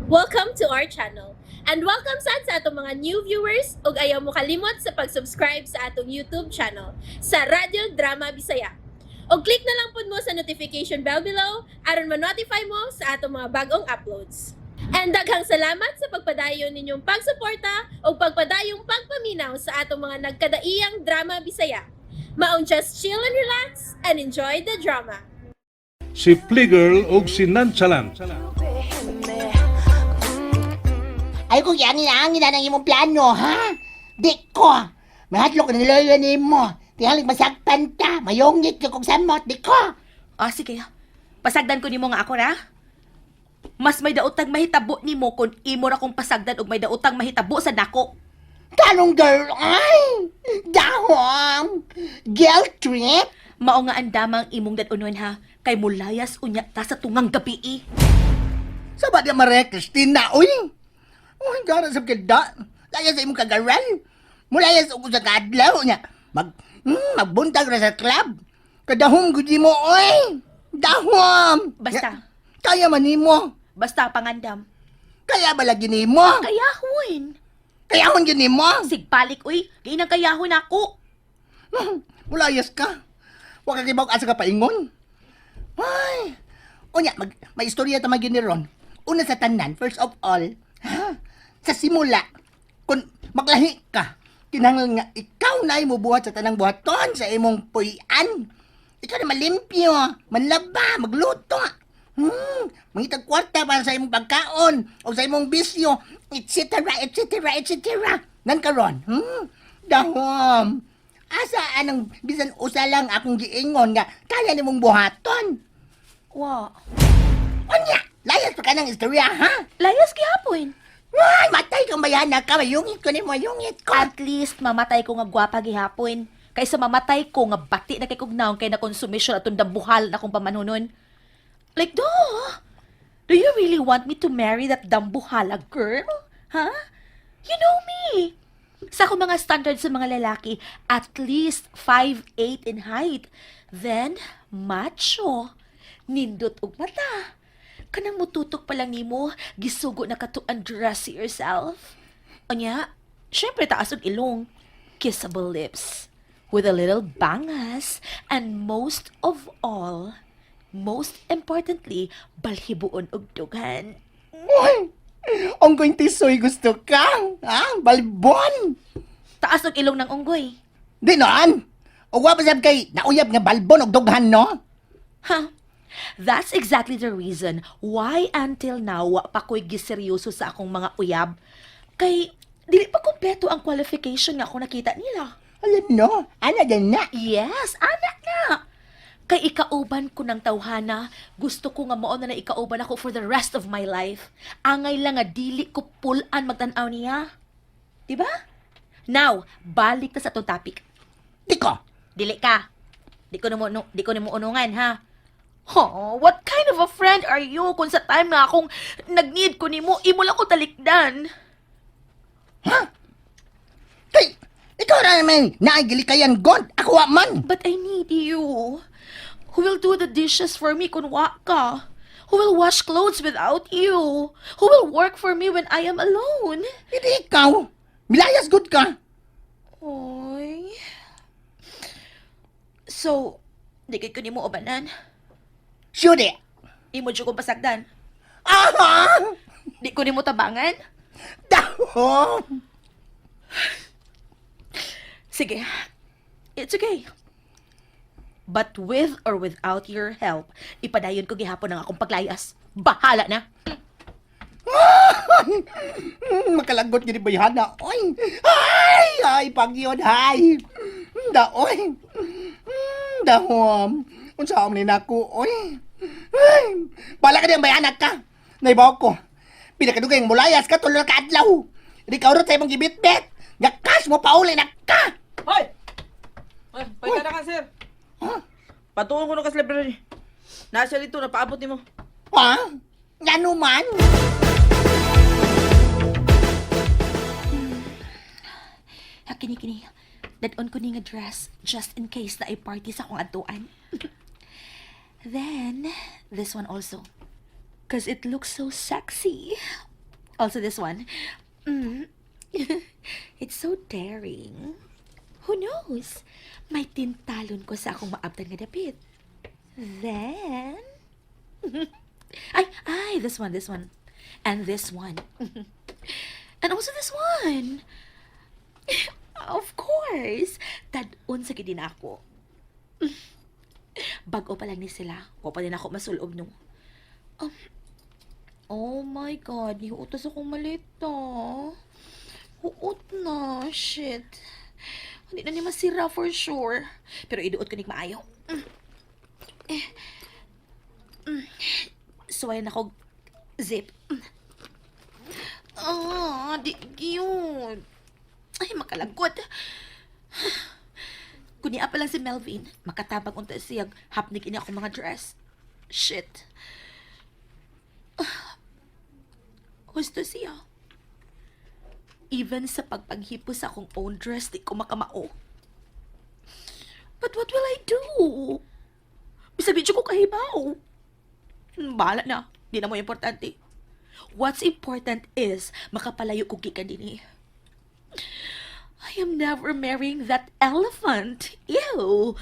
Welcome to our channel. And welcome sad sa atong mga new viewers ug ayaw mo kalimot sa pag-subscribe sa atong YouTube channel sa Radyo Drama Bisaya. Og click na lang pud mo sa notification bell below aron ma-notify mo sa atong mga bagong uploads. And daghang salamat sa pagpadayon ninyong pagsuporta ug pagpadayong pagpaminaw sa atong mga nagkadaiyang drama Bisaya. Maong just chill and relax and enjoy the drama. Si Fliegel ug si Nonchalant. Ay kung yan ang ina ng imong plano, ha? Di ko. Mahadlok na niloyo nimo. Tihalik masakpan ta. Mayungit ka kong samot. Di ko. Ah, sige. Pasagdan ko nimo nga ako ra. Mas may daotang mahitabo nimo kung imo ra kong pasagdan og may daotang mahitabo sa nako. Tanong girl, ay! Dahong! Guilt trip? Mao nga andamang imong dad-unon ha, kay mulayas unya ta sa tungang gabi eh. Sa ba di Maria Cristina, uy? Uy, gara sa kida. Laya sa imong kagaran. Mulaya sa usa ka adlaw niya. Magbuntag ra sa club. Kadahom gud mo, uy. Dahom. Basta. Kaya man nimo. Basta pangandam. Kaya ba lagi nimo? Kayahon. Kaya hon gyud nimo. Sigpalik uy, gainang kayahon ako. Mulayas ka. Wa ka kibaw asa ka paingon. Ay. Unya, may istorya ta magyud ni ron. Una sa tanan, first of all, ha? Sa simula, kung maglahi ka, kinahanglan nga ikaw na ay mubuhat sa tanang buhaton sa imong puy-an. Ikaw na malimpyo, manlaba, magluto. Mangitag kwarta para sa imong pagkaon o sa imong bisyo, etc., etc., etc. Nan karon, dahom. Asa anang bisan usa lang akong giingon nga kaya nimong buhaton. Wa. Unya, layas pa ka ng istorya, ha? Layas gihapon. Ay, matay kang bayana ka, mayungit ko nimo, mayungit ko. At least mamatay ko nga gwapa gihapon. Kaysa mamatay ko nga bati na kay kog naong kay na konsumisyon atong dambuhal na akong pamanunon. Like, duh! Do you really want me to marry that dambuhala girl? Huh? You know me! Sa akong mga standards sa mga lalaki, at least 5'8" in height. Then, macho. Nindot og mata. Kanang mututok pa lang nimo, gisugo na ka to undress yourself. Unya, syempre taas og ilong. Kissable lips. With a little bangas. And most of all, most importantly, balhibuon og dughan. Uy, unggoy tisoy gusto ka, ha? Balbon. Taas og ilong ng unggoy. Di noon. O wa pa sab kay nauyab nga balbon og dughan, no? Ha? That's exactly the reason why until now wa pa ko'y giseryoso sa akong mga uyab. Kay dili pa kompleto ang qualification nga ako nakita nila. Alam no, ana din na. Yes, anak na. Kay ikauban ko ng tawhana, gusto ko nga mao na na ikauban ako for the rest of my life. Angay lang nga dili ko pulan magtan-aw niya. Diba? Now, balik ta sa atong topic. Di ko. Dili ka. Di ko nimo unungan ha. Oh, what kind of a friend are you kung sa time nga akong nag-need ko nimo, imo lang ko talikdan? Kay, ikaw ra naman naigilikayan god. Ako wa man. But I need you. Who will do the dishes for me kung wa ka? Who will wash clothes without you? Who will work for me when I am alone? Hindi ikaw. Milayas good ka. Oy. So, di kay ko nimo ubanan. Sure. Imo jud kong pasagdan. Aha! Di ko nimo tabangan. Dahom! Sige. It's okay. But with or without your help, ipadayon ko gihapon ang akong paglayas. Bahala na. Makalagot gini bayhana. Oy! Ay! Ay, pagyon, hay! Daoy! Dahom! Unsa ni nako, oy! Ay! Bala ka diyang bayhana ka! Naibaw ko. Pinakadugay ang mulayas ka, tulo ka adlaw. Hindi ka urot sa imong gibitbit. Nga cash mo pauli na ka! Hoy! Hoy, pagka na ka, sir. Huh? Patuon ko na ka sa library. Nasa dito, napaabot nimo. Ha? Ngano man? Ha, kini kini. Dad-on ko ni nga dress just in case na ay party sa akong adtuan. Then, this one also. 'Cause it looks so sexy. Also this one. It's so daring. Who knows? May tintalon ko sa akong maabtan nga dapit. Then, ay, ay, this one, this one. And this one. And also this one. Of course. Tad-on sa gid ako. Bag-o pa lang ni sila. Wa pa din ako masulob no. Oh my God, nihuot akong maleta. Huot na. Shit. Hindi na ni masira for sure. Pero iduot ko nig maayo. Eh. Suwayan ako zip. Ah, di cute. Ay, makalagot. Kunya pa lang si Melvin, makatabang unta siya hapnig ini ako mga dress. Shit. Ah. Husto siya. Even sa pagpaghipo sa akong own dress, di ko makamao. But what will I do? Bisag di ko kahibaw. Bahala na. Di na mo importante. What's important is makapalayo ko gikan dinhi. I am never marrying that elephant. Ew.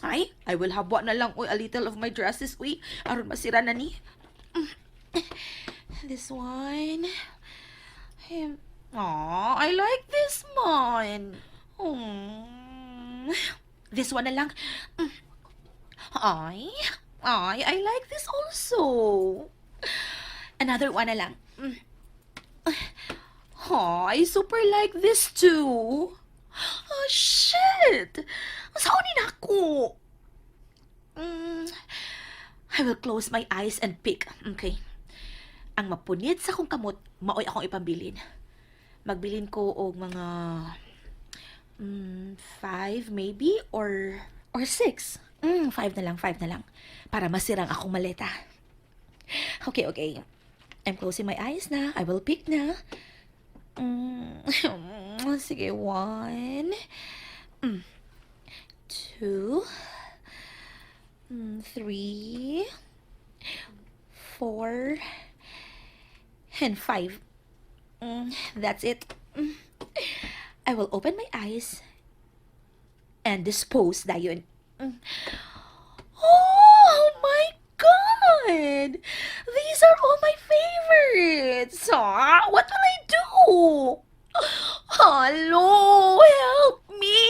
Ay, I will habwa na lang, uy, a little of my dresses, uy. Aron masira na ni. This one. Aw, I like this one. This one na lang. Ay, ay, I like this also. Another one na lang. Oh, I super like this too. Oh, shit! Saan ni nako? I will close my eyes and pick. Okay. Ang mapunit sa akong kamot, maoy akong ipambilin. Magbilin ko og mga five maybe or six. Five na lang, five na lang. Para masirang akong maleta. Okay. I'm closing my eyes na. I will pick na. Sige, one. Two. Three. Four. And five. That's it. I will open my eyes and dispose dayon. Oh my God! These are all my favorites! Ah, what will I do? Hello! Help me!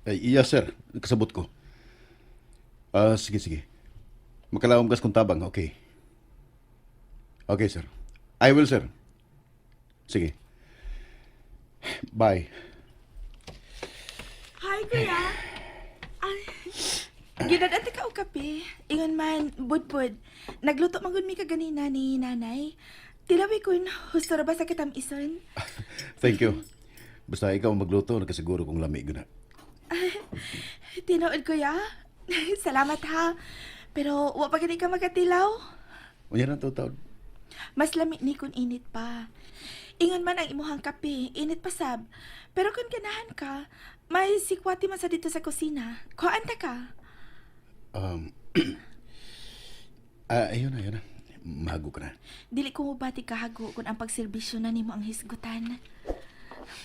Ay, iya sir, kasabot ko. Ah, sige, sige. Makalawom kas kung tabang, okay. Okay, sir. I will, sir. Sige. Bye. Hi, kuya. Ay, gidad ka og kape. Ingon man, budbud. Nagluto man gud mi kaganina ni nanay. Tilawi kun, husto ra ba sa katam-ison? Thank you. Basta ikaw ang magluto, nakasiguro kong lami guna. Tinuod, kuya. Salamat ha. Pero wa pa gani ka magatilaw. Unya na to, taon. Mas lami ni kun init pa. Ingon man ang imuhang kape, init pa sab. Pero kung ganahan ka, may sikwati man sa dito sa kusina. Kuhaan ta ka. Ah, ayun na, ayun na. Mahago ka na. Dili ko mubati kahago kung ang pagserbisyo na nimo ang hisgutan.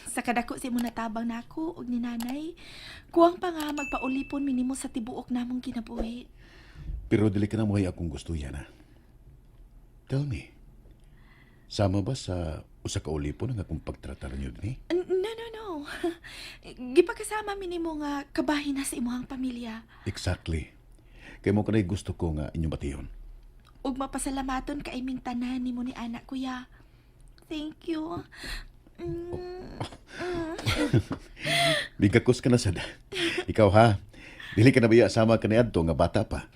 Sa kadako sa imo natabang nako og ni nanay, kuwang pa nga magpaulipon minimo sa tibuok namong kinabuhi. Pero dili ka na mo akong gusto yan, ha? Tell me, sama ba sa usa ka ulipon ang akong pagtratar niyo dinhi? No, no, no. Gipakasama mi nimo nga kabahin na sa imuhang pamilya. Exactly. Kay mo kanay gusto ko nga inyong bation. Ug mapasalamaton kay ming tanan nimo ni anak, kuya. Thank you. Bigakos ka na sad. Ikaw ha, dili ka na biya sama ka ni adto nga bata pa.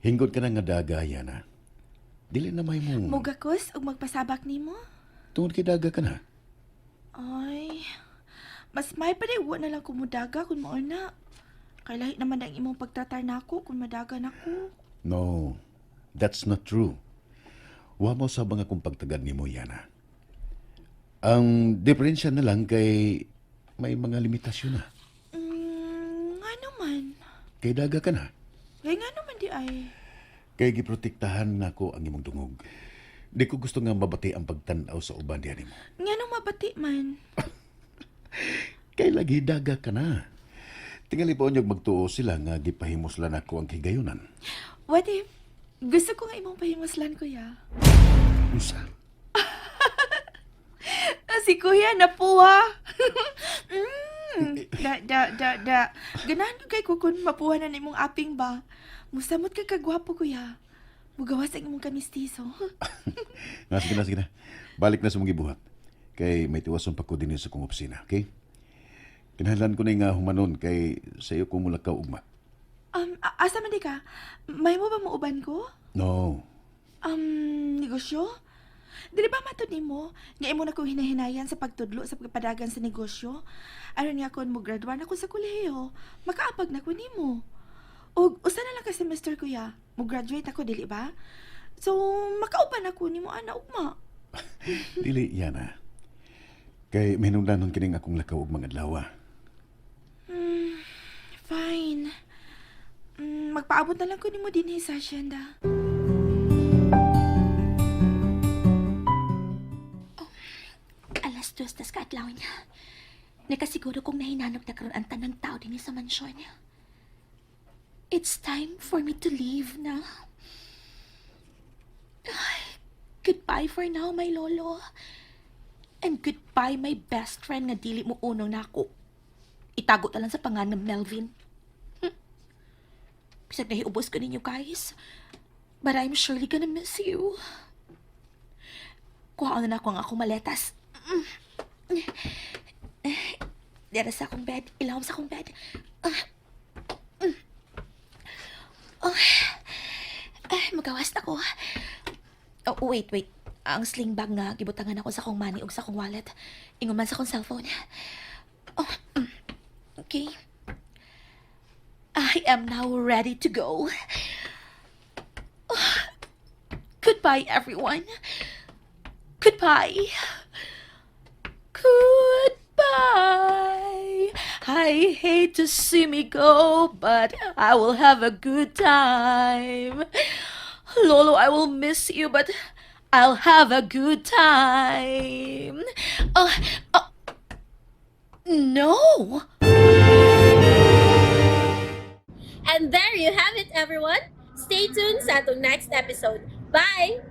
Hingod ka na nga dagaya na. Dili na may mo. Mugakos ug magpasabak nimo? Tungod kay daga ka na. Ay, mas may pa wa na lang kumudaga kung mao na. Kay lahi naman ang imong pagtratar nako kung madaga nako. No, that's not true. Wa mo sa nga kung pagtagad nimo yana. Ang diferensya na lang kay may mga limitasyon na. man? Kay daga ka na. Kay ngano man di ay? Kay giprotektahan nako ang imong dungog. Di ko gusto nga mabati ang pagtan-aw sa uban diha nimo. Ngano mabati man? Kay lagi daga ka na. Tingali pa unyog magtuo sila nga gipahimuslan ako ang higayunan. What if gusto ko nga imong pahimuslan, kuya? Unsa? Ah, si kuya napuha. Da, da, da, da. Ganahan ko kay kukun mapuha na nimong aping ba. Musamot ka kagwapo, kuya. Mugawas ang imong kamistiso. Nga, sige na, sige na. Balik na sa mong gibuhat. Kay may tiwason pa ko din sa kong opisina, okay? Kinahanglan ko na nga humanon kay sa iyo ko mulakaw ugma. Asa man di ka? May mo ba muuban ko? No. Negosyo? Dili ba matod nimo nga imo na kong hinahinayan sa pagtudlo sa pagpadagan sa negosyo? Aron nga kon mo graduan ako sa kolehiyo, makaapag na ko nimo. Og usa na lang ka semester, kuya. Mo graduate ako dili ba? So makauban ako nimo ana ugma. Dili, Yana. Kay mahinungdanon kining akong lakaw ug mga adlaw. Fine. Magpaabot na lang ko nimo dinhi sa hacienda. 2:00 tas kaadlaw niya. Nakasiguro kong nahinanap na karon ang tanang tao din sa mansyon. It's time for me to leave na. Ay, goodbye for now, my lolo. And goodbye, my best friend nga dili mo unong nako. Itago ta lang sa pangan ng Melvin. Bisag nahiubos ko ninyo, guys. But I'm surely gonna miss you. Kuhaan na nako ang akong maletas. Dera sa akong bed. Ilawom sa akong bed. Ah. Oh. Ay, magawas na ko. Oh, wait, wait. Ang sling bag nga, gibutangan ako sa akong money ug sa akong wallet. Ingon man sa akong cellphone. Oh, Okay. I am now ready to go. Oh, goodbye, everyone. Goodbye. Goodbye. I hate to see me go, but I will have a good time. Lolo, I will miss you, but I'll have a good time. Oh, oh no. And there you have it, everyone. Stay tuned sa atong next episode. Bye!